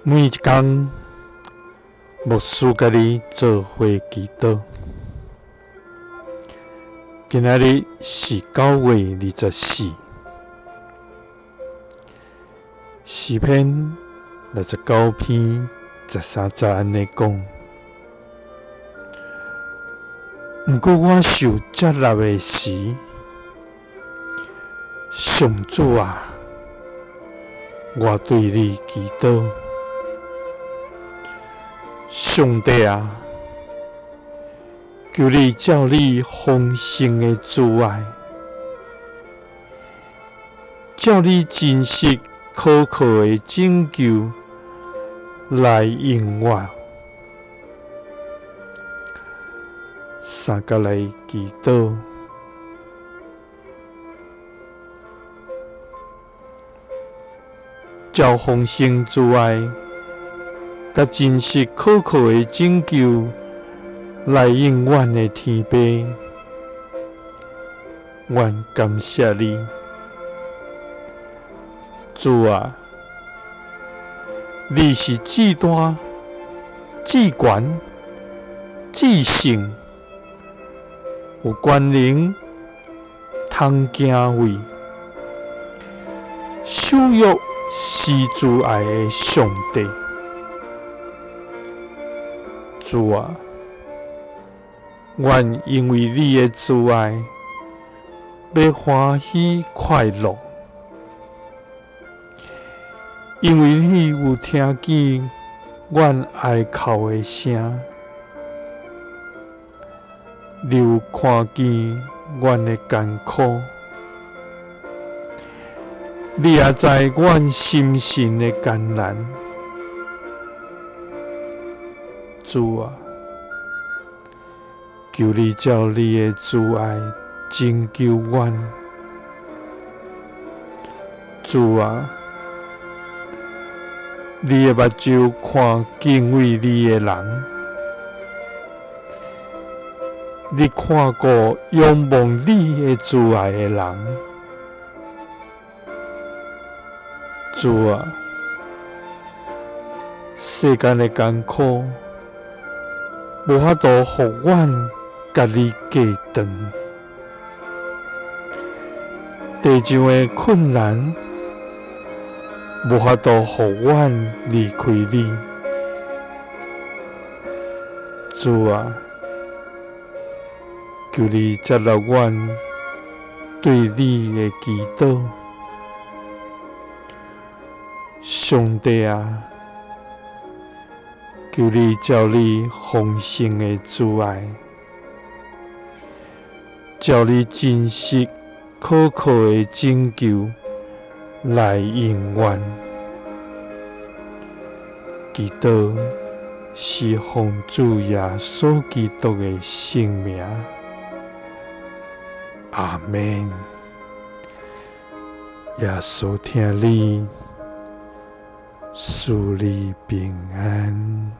每一工，牧師佮你做伙祈禱。今仔日是9月24，詩篇69篇13節按呢講。毋過我受責納的時，上主啊，我對你祈禱。上帝啊，求你照你豐盛的慈愛，照你真實可靠的拯救來應我。三佮來祈禱，照豐盛慈愛佮真實可靠的拯救來應阮的天父，阮感謝你，主啊，你是至大、至懸、至聖，有權能、通敬畏、守約施慈愛的上帝。主啊，阮因為你的慈愛，欲歡喜快樂，因為你有聽見阮哀哭的聲，你有看見阮的艱苦，你也知阮心神的艱難。主啊，求你照你的慈愛拯救阮。主啊，你的目睭看敬畏你的人，你看顧仰望你的慈愛的人。主啊，世間的艱苦無法度予阮佮你隔斷，地上的困難無法度予阮離開你。主啊，求你接納阮對你的祈禱。上帝啊，求你照你豐盛的慈愛，照你真實可靠的拯救來應阮。祈禱是奉主耶穌基督的聖名。阿們。耶穌疼你，賜你平安。